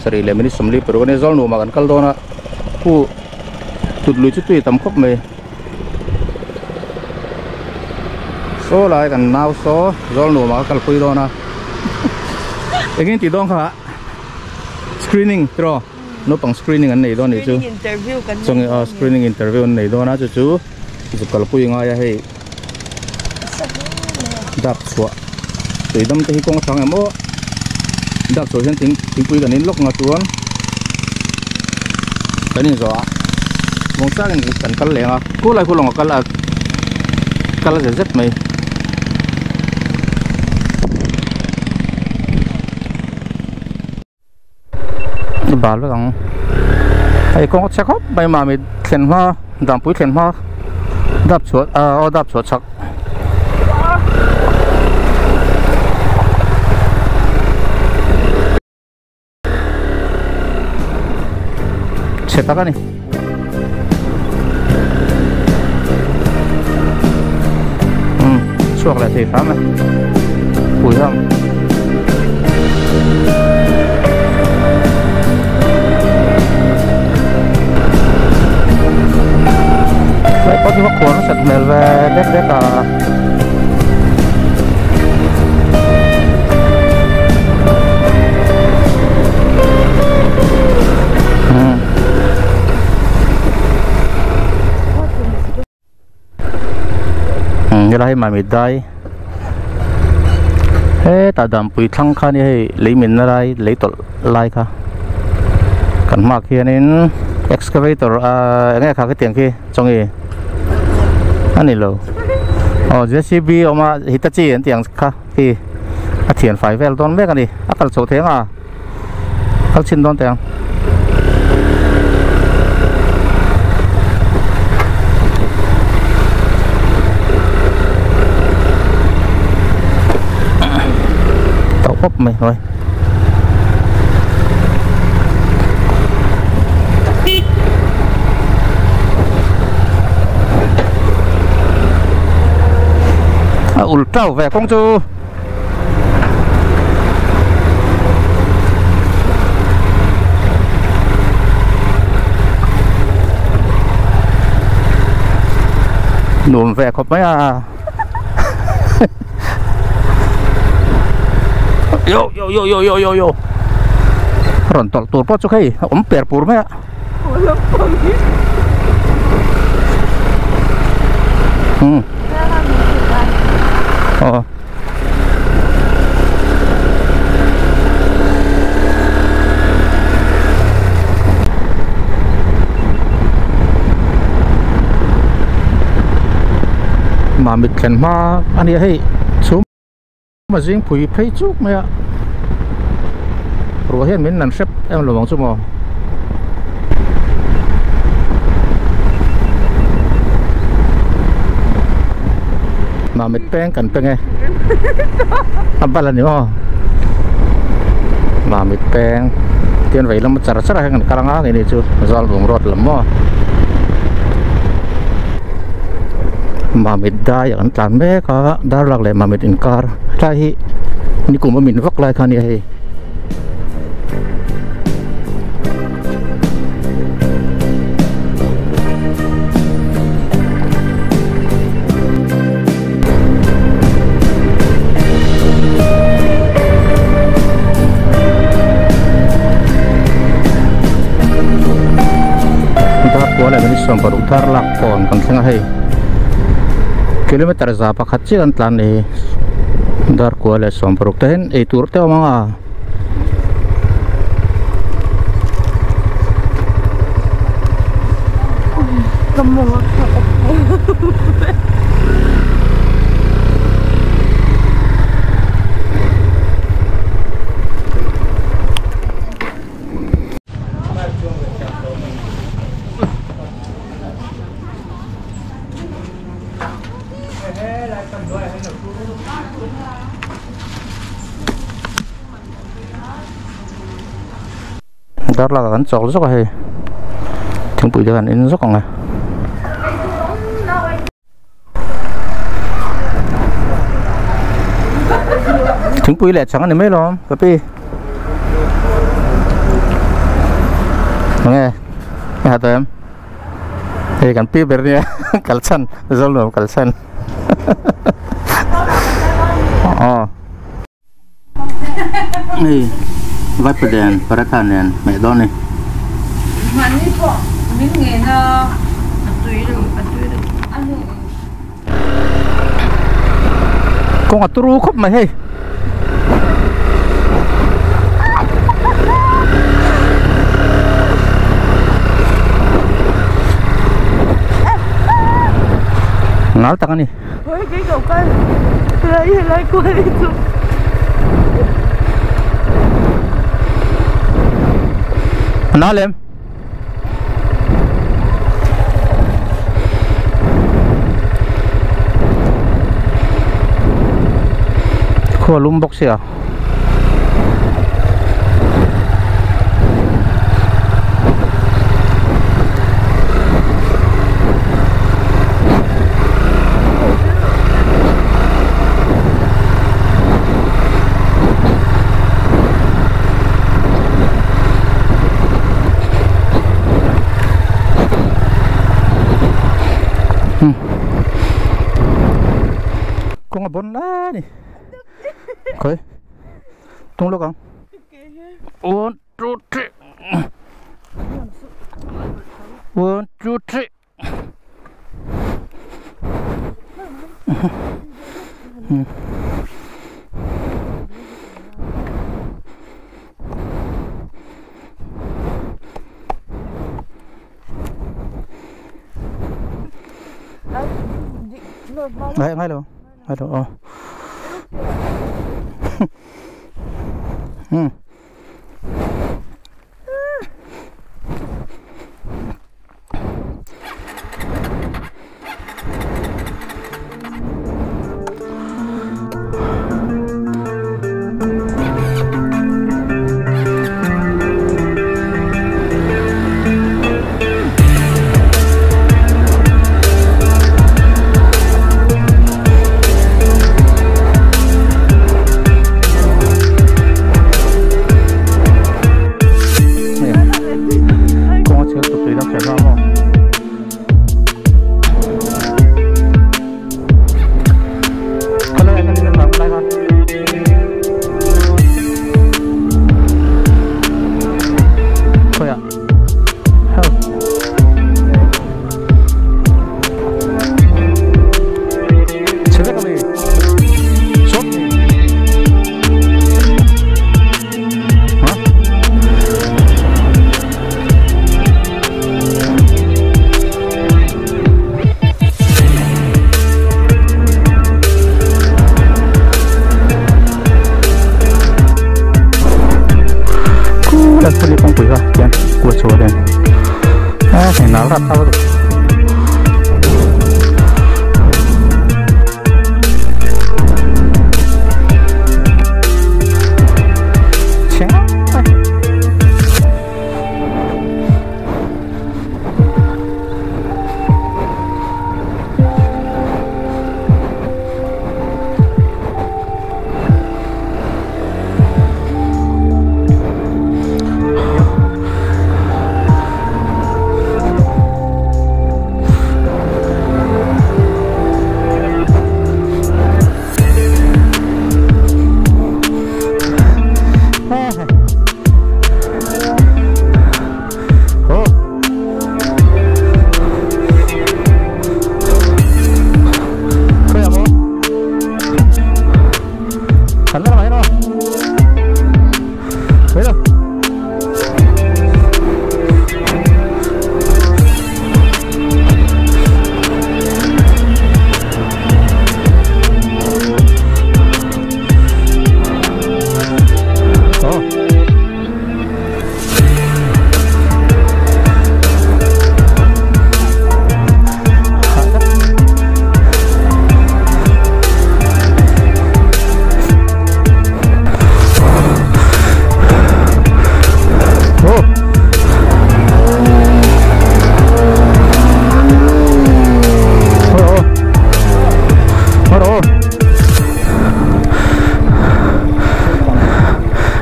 Sarih leh minute 46 a ni Zawlnuam ah kan kal dawn a khu tut lui chu tui a tam khawp mai saw lai kan nau saw Zawlnuam ah ka kalpui dawn a eng nge tih dawn kha screening tiraw naupang screening an nei dawn a nih chu chuan ah screening interview an nei dawn a chu chu zuk kalpui a ngai a hei. Dak chhuah tui dam te hi kawng a thang em aw dak chhuah hian thing thingpui kan in lawk nga chuan kan in zawh ah vawng chang in kan kal leng a khu lai khu lawng a kal a kal zet zet mai. Bal vek ang hei kawng a chhe khawp mai mami thlen hma danpui thlen hma dap chhuah ah aw dap chhuah chak chhe tak a ni. Um chhuak leh thei hram e pui ham lai pawh chu va khuar nasat hmel ve dek dek a. Helai hi Mami dai hetah dampui thlang kha nia hei lei minna lai lei tawlh lai kha kan hmaah khianin excavator ahh eng nge kha khitiang khi chawngi a ni lo aw J C B awm a Hitachi an tih ang kha khi a thian fai vel dawn mek a ni a kal chho thei ang a. Kal chhin dawn teh ang. Tauh pawp mai hawi. A ul tau ve kawng chu. Nuam ve khawp mai a yo yo yo yo yo yo yo rawn tawlh tur pawh chu hei a awm per pur mai a um aw. Mamit thlen hma a nia hei chhum a zing phui phei chuk mai a ruah hian min nan hrep em lo ang chu maw. Mamit peng kan peng e a bal a ni maw Mamit peng tian vei lam char char ah hian kan kal anga ngei ni chu Zawlbung road lam maw Mamit dai ah kan tlan mek a Darlak leh Mamit inkar tlai hi nikum a min vak lai kha a nia hei. Darkua leh minute 60 thar lak kawn kan thleng a hei kilometer 100 chiah kan tlan ni Darkua leh 60 te hian eitur te a awm ang a. Darlak ah kan chawk zawk a hei thingpui te kan en zawk ang e. Thingpui leh chang a ni mai lawm papi. Nge ha tem hei kan pi ber nia kalchan zolnuam kalchan aw hei vaipaden paratha nen hmeh dawn a ni. Kawng a turu khawp mai hei. Ngal tak a ni. Na lem. Khua lum bawk sia. Kawng a bawn lai a ni khawi tung lawk ang one two three one two three. Ngai ngai lo ngai lo aw.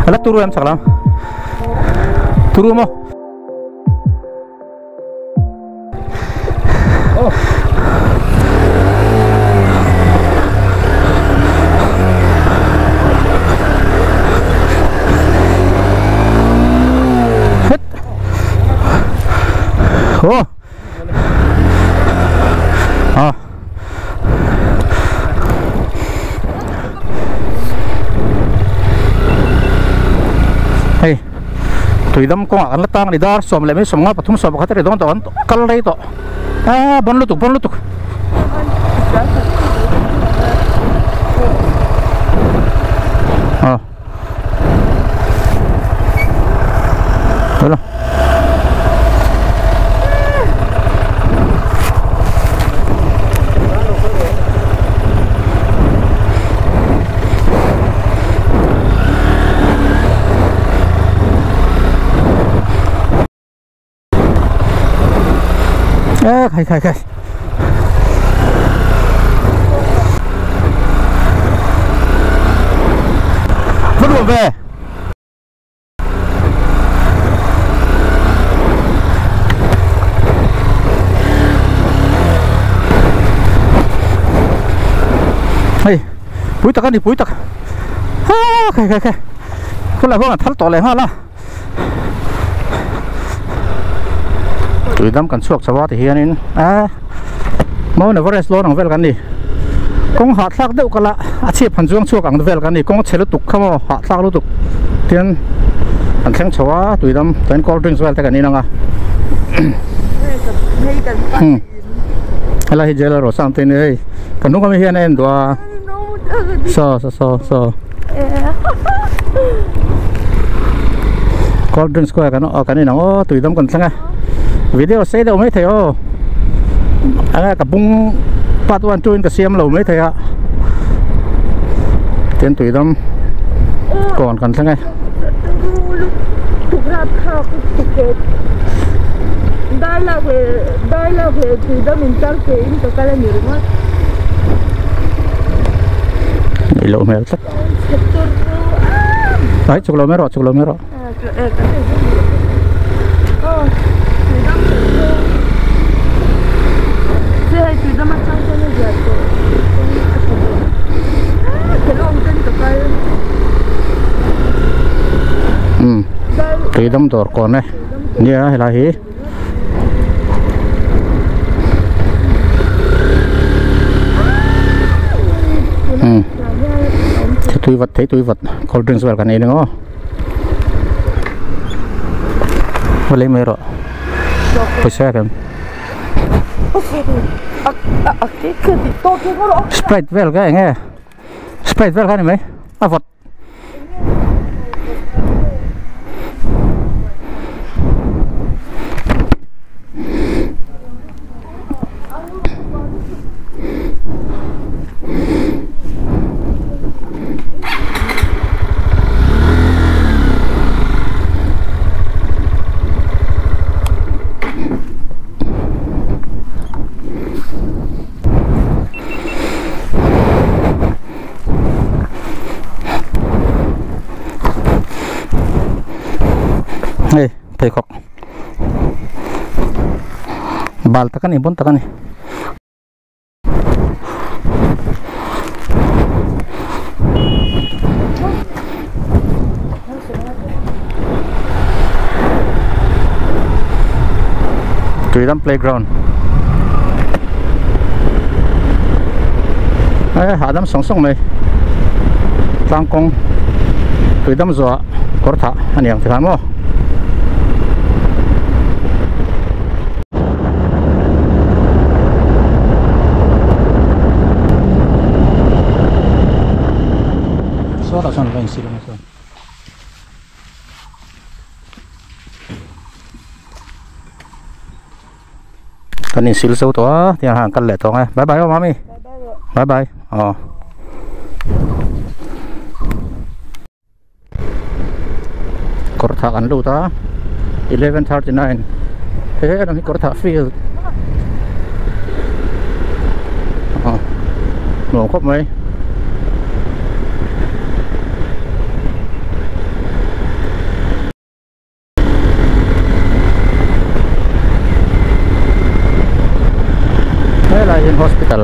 Ala turu em chak lam turu mo. Ho. À. Hei. Tuidam kawngah kan la tang a ni dar sawm leh mai sawm nga pathum sawm pakhat a ri dawn tawh kan kal rei tawh. A bon lutuk bon lutuk. À. Hello. Ê, khai khai khai. Vứt buồn về. Hei, pui tak ani pui tak. Ha, khai khai khai. Khulai huang an thal tawh leh nghal a. Tuidam kan chhuak chho a ti hianin a Mount Everest lawn ang vel kan ni. Kawng hahthlak deuh kala a chhip han chuang chhuak ang vel kan ni. Kawng chhe lutuk kha maw hahthlak lutuk tian kan thleng chho a tuidam chuan cold drinks vel te kan in ang a. Helai hi jail erawh sang te ni hei kan hnung ami hian a en duh a saw saw saw saw cold drinks kawia kan kan in ang aw tuidam kan thleng a video sei deuh mai thei aw enge ka bung part 1 2 in ka siam lo mai thei a tin tuidam kawn kan thleng e. Ilo hmel tlat. Ai chuk lo mai rawh chuk lo mai rawh. Tuidam dawr kawn e nia helai hi. Tui vat thei tui vat cold drinks vel kan ei ning aw va lei mai rawh pawisa kan sprite vel ka eng nge sprite vel kha ni mai a vawt. Hei pheikhawk bal tak a ni bawn tak a ni. Tuidam playground e hahdam sawng sawng mai tlang kawng tuidam zawhah kawr thah a ni ang tikhan maw. Sawtah chuan va insil ang chuan. Kan insil zo tawh a tiang han kal leh tawh ang e bye bye aw mami bye bye aw. Kawr thah kan lut a 11:39 he lam hi kawr thah field aw nuam khawp mai. Helai hian hospital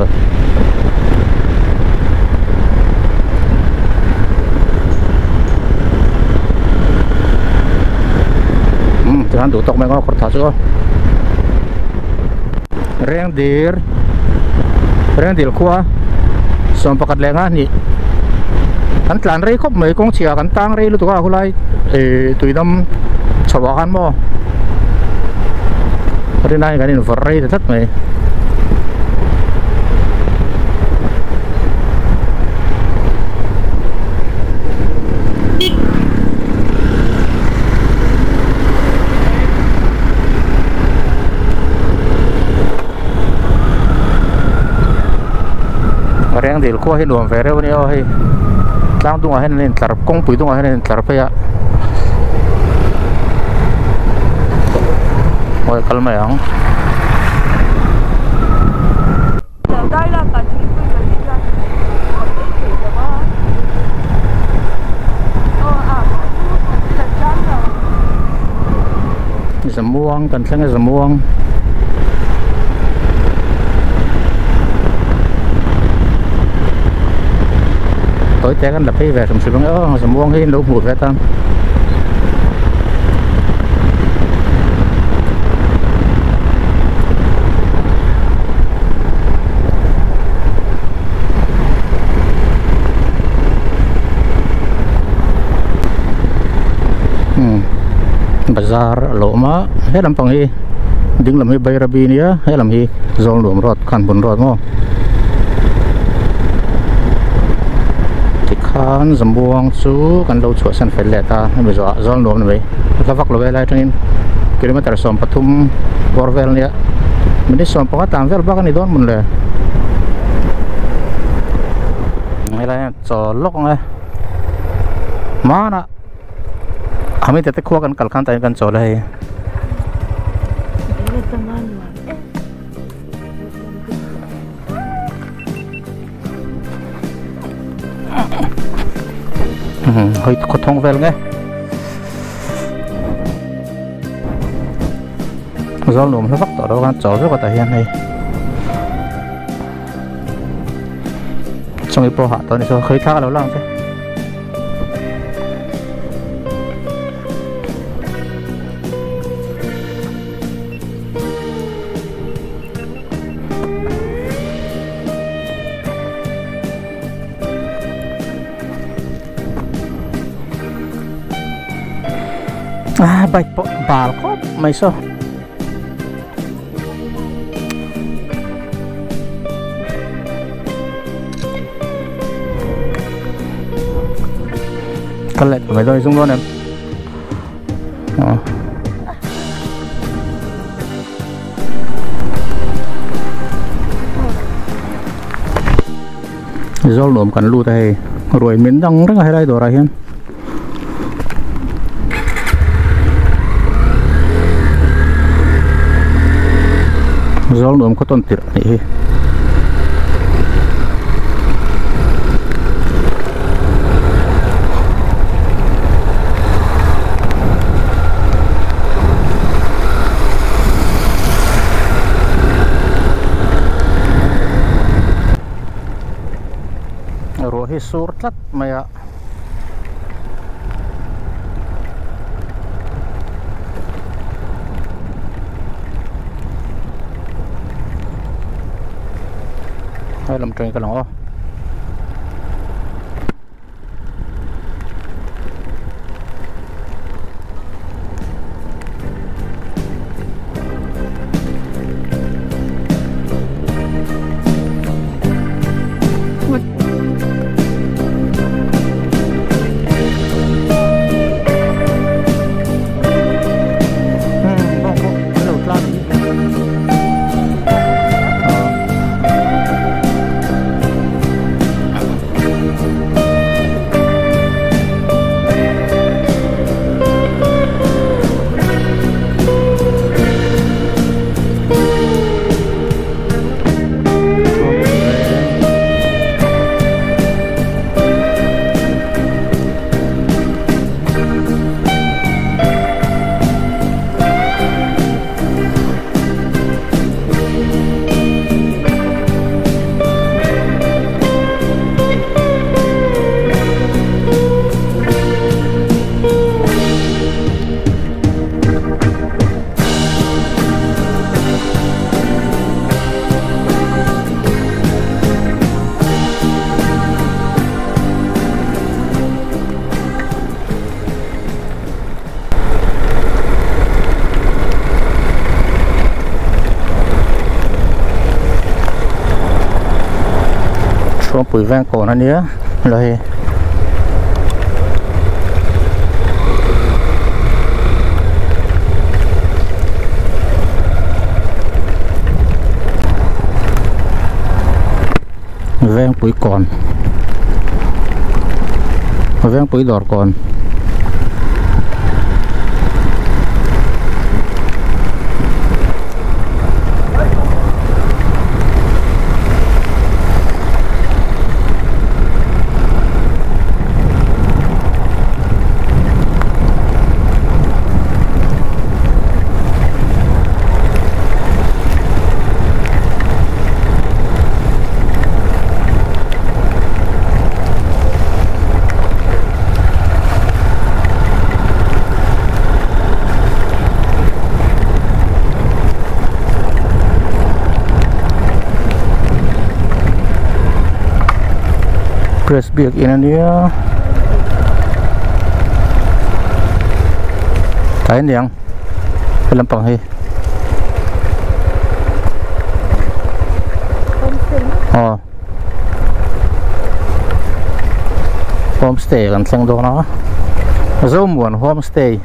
umm tihian duh tawk mai ang aw kawr tha chu aw. Rengdil Rengdil khua sawm pakhat leh nga hnih kan tlan rei khawp mai kawng chhia kan tang rei lutuk a khulai ih tuidam chho ah khan maw rinai kan invawrh rei ta tlat mai. Rengdil khua hi nuam ve reuh a ni aw hei tlang dungah hian an intlar kawngpui dungah hian an intlar phei a awi kal mai ang. Zamuang kan thleng a zamuang. Tối té kan la phei ve hrim hrim ang e aw zamuang hi in lo hmuh ve atan. Bazar a lo awm a he lampang hi ding lam hi Bairabi nia he lam hi Zawlnuam road Khanhmun road maw tikhan Zamuang chu kan lo chhuahsan fel leh ta hemi zawhah Zawlnuam ni mai hla vak lo e lai atangin kilometer 13 bawr vel nia minute 15 tlan vel bak a ni dawn mawn le helai hian chawl lawk ang e hmanah Ami te te khua kan kal khan tah hian kan chawl a hei. Hoi khaw thawng vel nge. Zawl nuam hla vak tawh lo khan chawl vek a tah hian hei. Chungi pawh hah tawh a ni saw khawi thlak a lo lang che. Ah bike pawh bal khawp mai saw. Kal leh mai dawn zung dawn em Zawl nuam kan lut a hei ruai min dang reng a helai dawrah hian. Zawl nuam khaw tawn tirh anih hi. Ruah hi sur tlat mai a. Hai lam tawng ka lang aw. Kawnpui veng kawn a nia helai hi. Vengpui kawn Vengpui dawr kawn. Press biak in ania tlai aniang he lampang hi aw homestay kan thleng dawn a Zomuan homestay.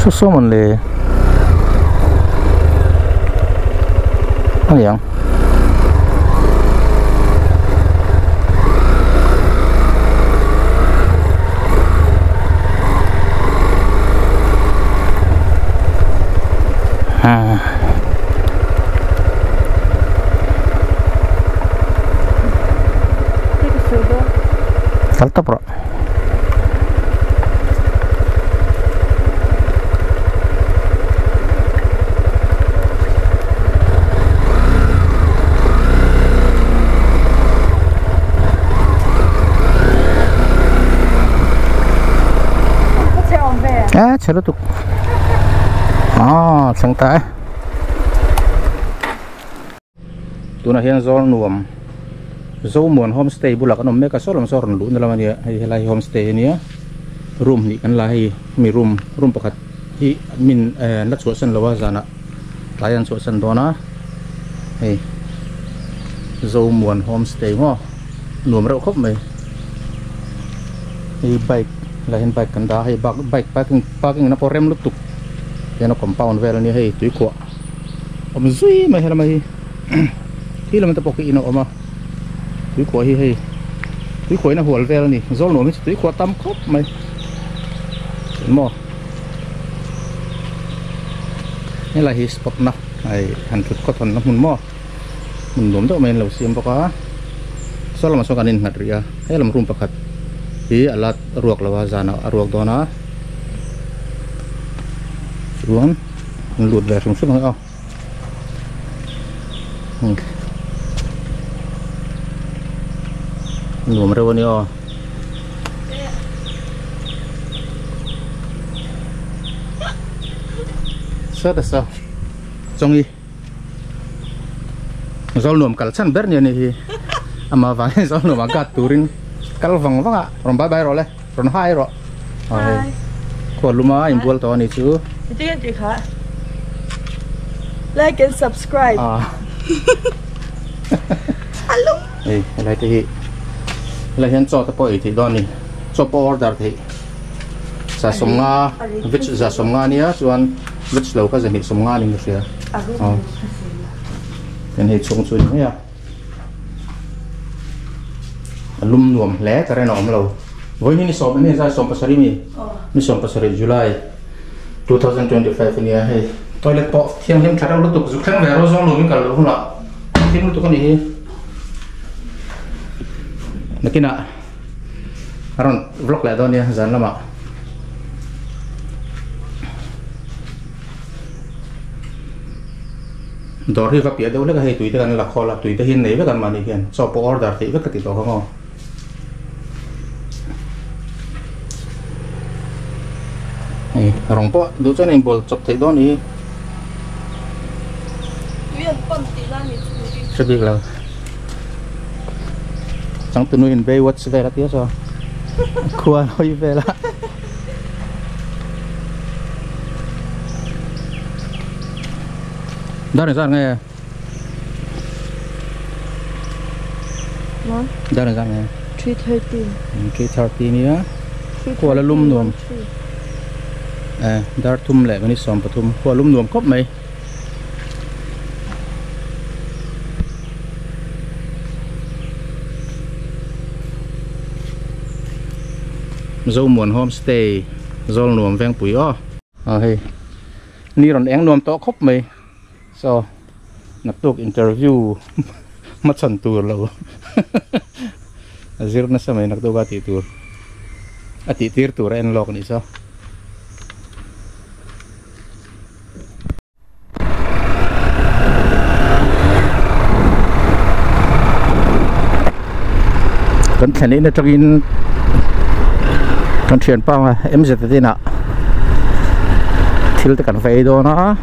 Saw saw mawn le a ni ang. Kal tawp rawh. A chhe lutuk ah thleng ta e tunah hian zawl nuam Zomuan homestay bulah kan awm mek a saw lam saw rawn luhna lam a nia hei helai hi homestay a nia room hnih kan la hei hemi room room pakhat hi min eh an la chhuahsan lo a zanah tlai an chhuahsan dawn a hei Zomuan homestay maw nuam reuh khawp mai hei bike helai hian bike kan dah a hei bak bike parking parking na pawh rem lutuk hian a compound vel a nia hei tuikhuah awm zui mai helama hi. Khi lam te pawh khi in a awm a tuikhuah hi hei tuikhuah in a hual vel a ni zawl nuam hi chu tuikhuah tam khawp mai maw helai hi spot na hei han thut khaw thawn na hmun maw hmun nuam deuh mai an lo siam bawk a saw lamah sawn kan innghat rih a helam room pakhat hi a la ruak lo a zanah a ruak dawn a chuan an lut ve hrim hrim ang e aw. Nuam reuh a ni aw. Sawta saw chawngi zawl nuam kal chhan ber nia ni hi ama vangin zawl nuam a gat turin kal vang vang a rawn bye bye rawh le rawn hai rawh Hi. Khual luma inbual tawh a ni chu. Engtin tih kha? Like and subscribe. Ah. Alo. Ei, helai te hi. Helai hian chaw te pawh ei theih dawn a ni. Chaw pawh order theih. Za sawmnga, veg za sawmnga nia chuan veg lo kha zahnih sawmnga niin ka hria. Aw. Tin hei chhung chu a ni mai a. A lum nuam hle ka ren a awm lo. Vawiin hi ni sawm enge zai sawm pasarih mi? Ni sawm pasarih July 2025 ania hei. Toilet pawh thianghlim tha reuh lutuk zuk thleng ve ro zawng lumin kal loh hunah thim lutuk a nih hi. Nakinah a rawn vlog leh dawn nia zan lamah. Dawr hi va piah deuh hlek a hei tui te kan la khawl a tui te hi an nei vek an mahni hian chaw pawh order theih vek ka ti tawh kha maw. Hei rawng pawh duh chuan inbual chawp theih dawn nih hi. Tui an pump tih lai ni chu ni. Hre bik lo. Changtunu in Baywatch vel a tia chaw khua an hawi vel a. Dar ni zat nge? Dar ni zat nge? 3:30. 3:30 nia. Kuala lum nuam. Eh, dar thum leh minute 13. Kuala lum nuam khawp mai. Zomuan Homestay Zawlnuam Vengpui aw. Aw hei ni rawn eng nuam tawh khawp mai so naktuk interview hmachhan tur lo a zir nasa mai naktuk a tih tur a tih tir tur a en lawk anih saw. Kan thlen in atangin kan thianpa MZ te inah thil te kan va ei dawn a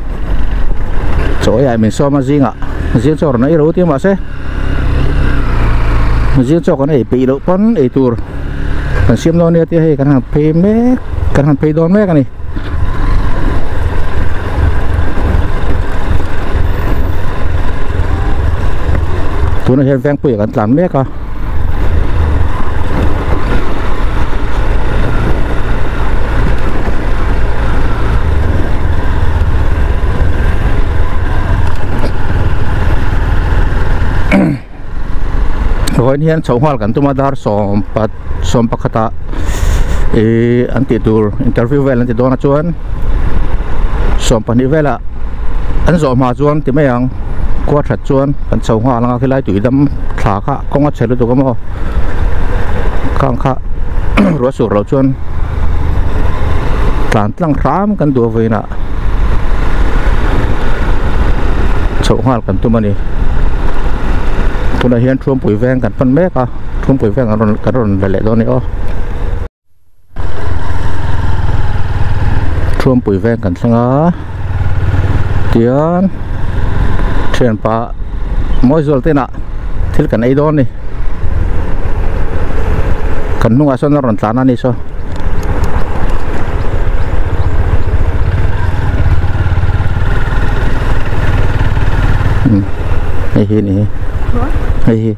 chaw ei ah min sawm a zingah zing chaw rawn ei ro tia mahse zing chaw kan ei peih loh pawn ei tur kan siam dawn nia tia hei kan han phei mek kan han phei dawn mek a ni. Tunah hian Vengpuiah kan tlan mek a. Vawiin hian chho nghal kan tum a dar sawm pat sawm pakhatah ihh an tih tur interview vel an ti dawn a chuan 20 velah an zawh hma chuan ti mai ang khua that chuan kan chho nghal ang a khilai tuidam thla kha kawng a chhe lutuk a maw khang kha ruah sur loh chuan tlan tlang hram kan duh a vawiinah chhoh nghal kan tum a ni tunah hian Thuampui veng kan pan mek a Thuampui veng an rawn kan rawn la leh dawn a ni aw Thuampui veng kan thleng a tian thianpa Mawizual te inah thil kan ei dawn a ni kan hnungah sawn a rawn tlan a ni saw. Hei hi ni hei hi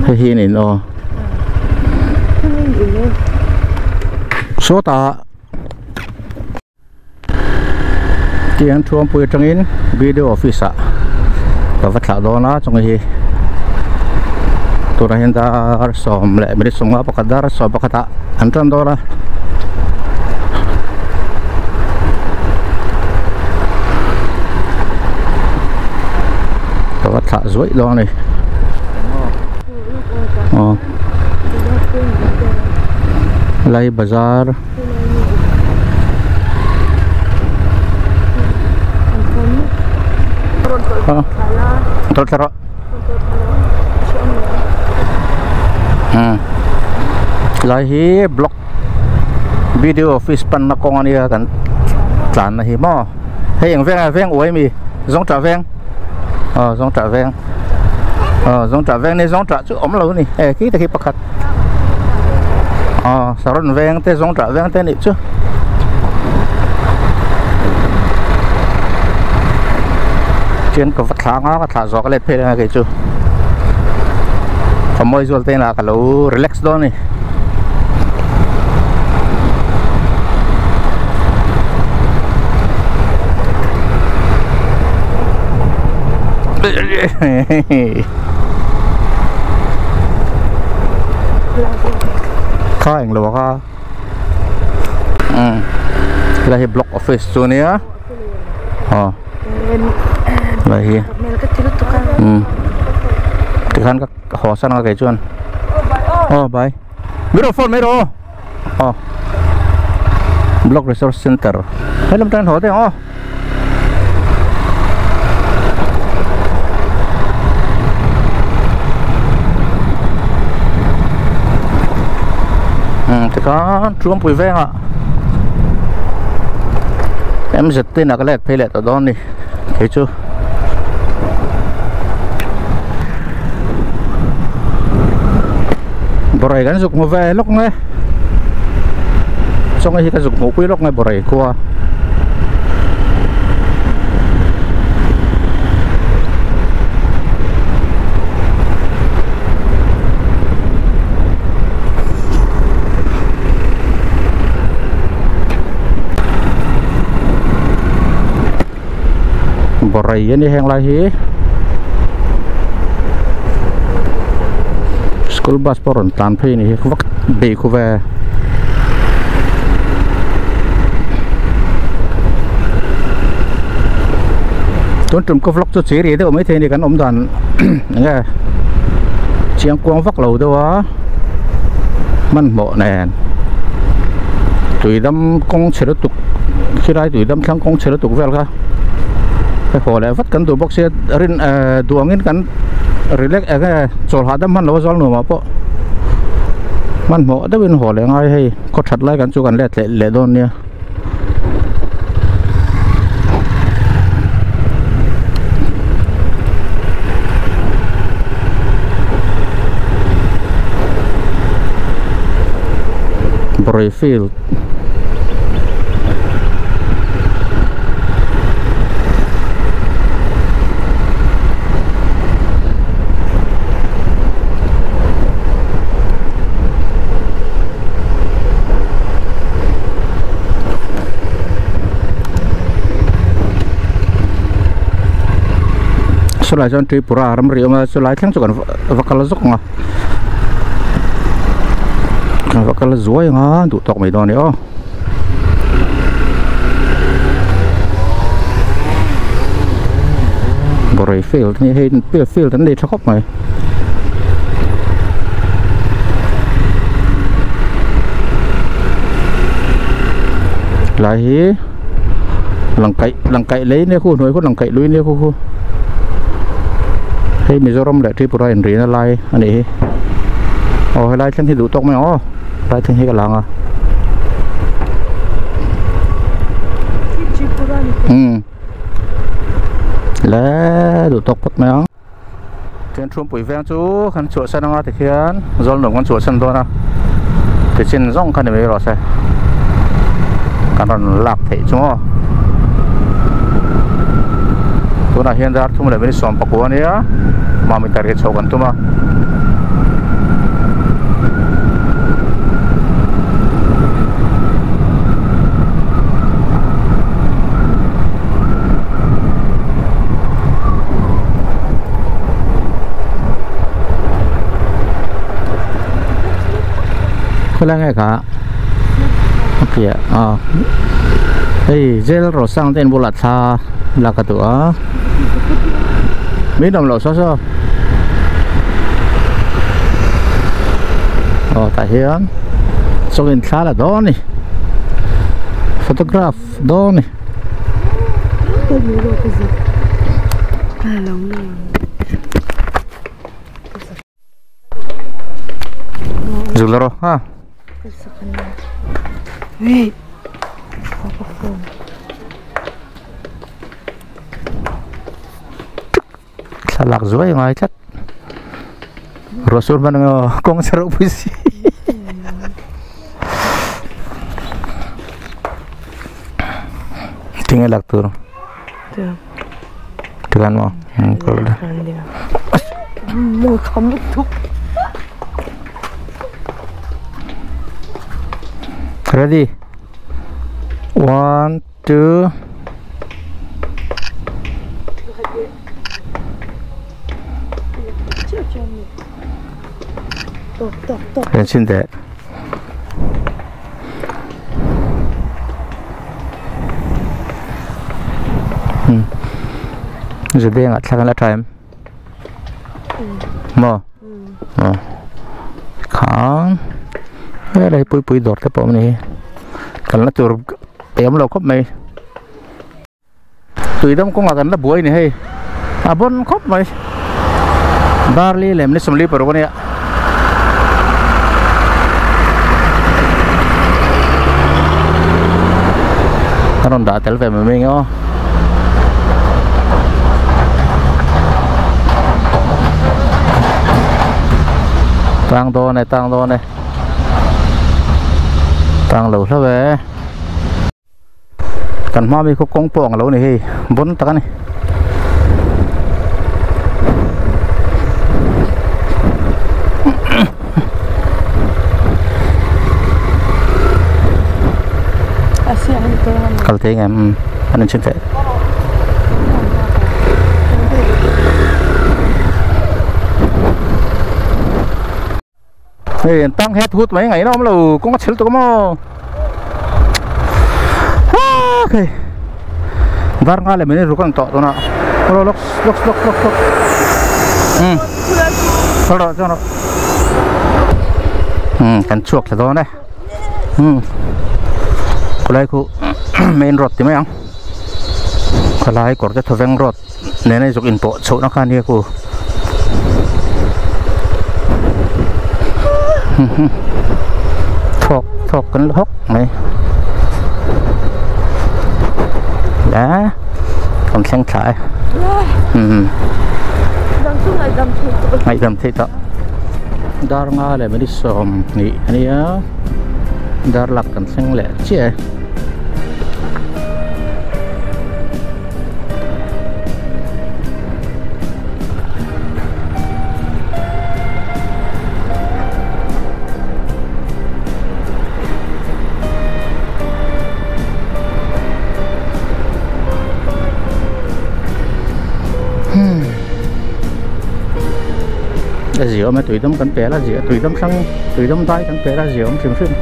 hei hi ni aw sawtah tiang thuampui atangin video office ah ka va thlah dawn a chung hi tunah hian dar sawm leh minute sawmnga pakhat dar sawm pakhat ah an tan dawn a. Ka va thlah zuaih dawn a ni aw lai bazar tawlh thla rawh Lai hi block video office panna kawng a nia kan tlanna hi maw hei eng veng a veng uai mi zawng tah veng aw zawng tah veng aw zawng tah veng ni zawng tah chu awm lo a ni e khi te khi pakhat aw saron veng te zawng tah veng te nih chu. Chuan ka va thla anga ka thlah zawh ka let phei leh a kei chu ka mawi zual te inah ka lo relax dawn a ni. Kha englo a kha helai hi block office chu ania aw helai hi tikhan ka haw san anga kei chuan aw bai mai rawh phone mai rawh aw block resource center helam tangin haw teh ang aw. Tikhan Truampui vengah MZ te inah ka let phei leh tawh dawn a ni kei chu. Bawrei kan zuk hmu ve lawk nge chawnga hi ka zuk hmuh pui lawk nge bawrei khua. Bawrei a ni heng lai hi school bus pawh rawn tlan phei a ni hi vak bei khu ve. Tun tum ka vlog chu chiri deuh maithei a ni kan awm dan enge chiang kuang vak lo deuh a hmanhmawh nen tuidam kawng chhe lutuk khilai tuidam thlang kawng chhe lutuk vel kha hei haw leh vat kan duh bawk sia rin ehh duh angin kan relax enge chawl hahdam hman lo a zawl nuamah pawh hmanhmawh deuhin haw leh ngai hei khaw that lai kan chu kan let leh leh dawn nia. Bawrei field chulai chuan Tripura ramri awm a chulai thleng chu kan va kal zawk ang a kan va kal zuai ang a duh tawk mai dawn a ni aw. Bawrei field a ni hei field an nei tha khawp mai. Lai hi langkaih langkaih lei nia khu hnuai khu langkaih lui nia khu khu hei Mizoram leh Tripura inrina lai a nih hi aw helai thleng hi duh tawk mai ang aw helai thleng hi ka lang a umm le duh tawk phawt mai ang. Chuan Thuampui veng chu kan chhuahsan anga tikhian Zawlnuam kan chhuahsan dawn a tichin zawng kha ni mai rawh se kan rawn lak theih chu maw tunah hian dar thum leh minute sawm pakua ania mami target chhoh kan tum a. Khawilai nge kha a piah a hei zel rawsang te inbulah thla lak a duh a min awm loh saw saw aw tah hian chawngin thla la dawn a ni photograph. Dawn ni. Zuk la rawh ha. Thlalak zuai a ngai tlat. Ruah sur hman ang aw kawng chhe ropui si. Tinge lak tur. Tikan mo. Ready. One, two. Lên xin để Rồi đen ạ, thằng là em Mò Khá Đây pui pui đọt cái bộ này Cần là chùa Em lâu khóc mày Tùy đông cũng là gần là buổi này hay À bon khóc mày Barley lem ni sumli paruk ania. An rawn dah tel ve mai mai nge aw. Tang dawn e tang dawn e tang lo hlauh e kan hma mi khu kawng pawh ang lo ni hei bawn tak a ni. Kal thei ngem an in chhin thei. Hei an tang het hut mai ngaihna awm lo kawng a chhel tuk maw okay dar nga leh minute ruk a ni tawh tunah rawh lawk lawk lawk lawk lawk um kal rawh chuan rawh um kan chhuak thla dawn e um khawlai khu main road ti mai ang khawlai kawr te thawveng road nena zuk inpawh chhohna kha ania ku thawk thawk kan la hawk mai la kan thleng thla e ngaihdam theih tawh dar nga leh minute sawm hnih ania dar lak kan thleng leh chiah e. A zia awm e tuidam kan pel a zia tuidam hrang tuidam dai kan pel a zia awm hrim hrim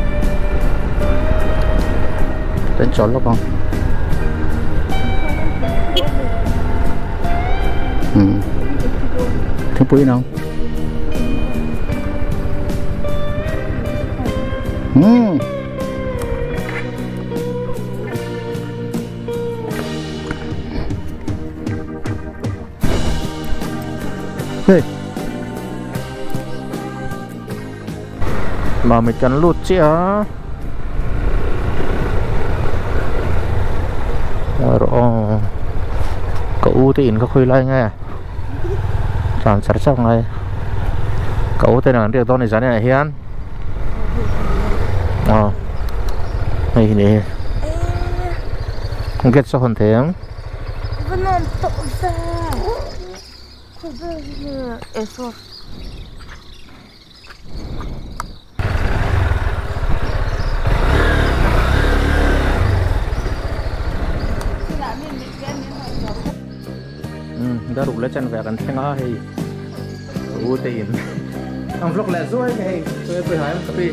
kan chawl lawk ang um thingpui nang um hey Mami kan lut chiah a rawh aw ka u te in ka khawi lai nge tlan char char ngai ka u te nen an riak dawn a ni zan inah hian aw hei hi ni hi gate saw hawn thei ang. Daruk leh chanve kan thleng a hei u te in ang vlog leh zuai nge hei chuan pawisa em ka pi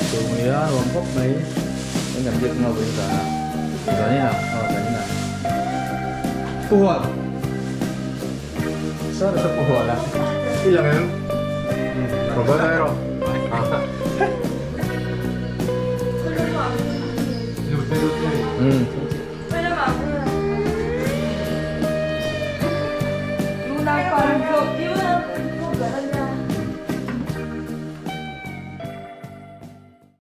chu nia nuam khawp mai en kan biak ngau in zan ah zan in ah aw zan in ah pu hual Sir ka pu hual a i lang em bye bye rawh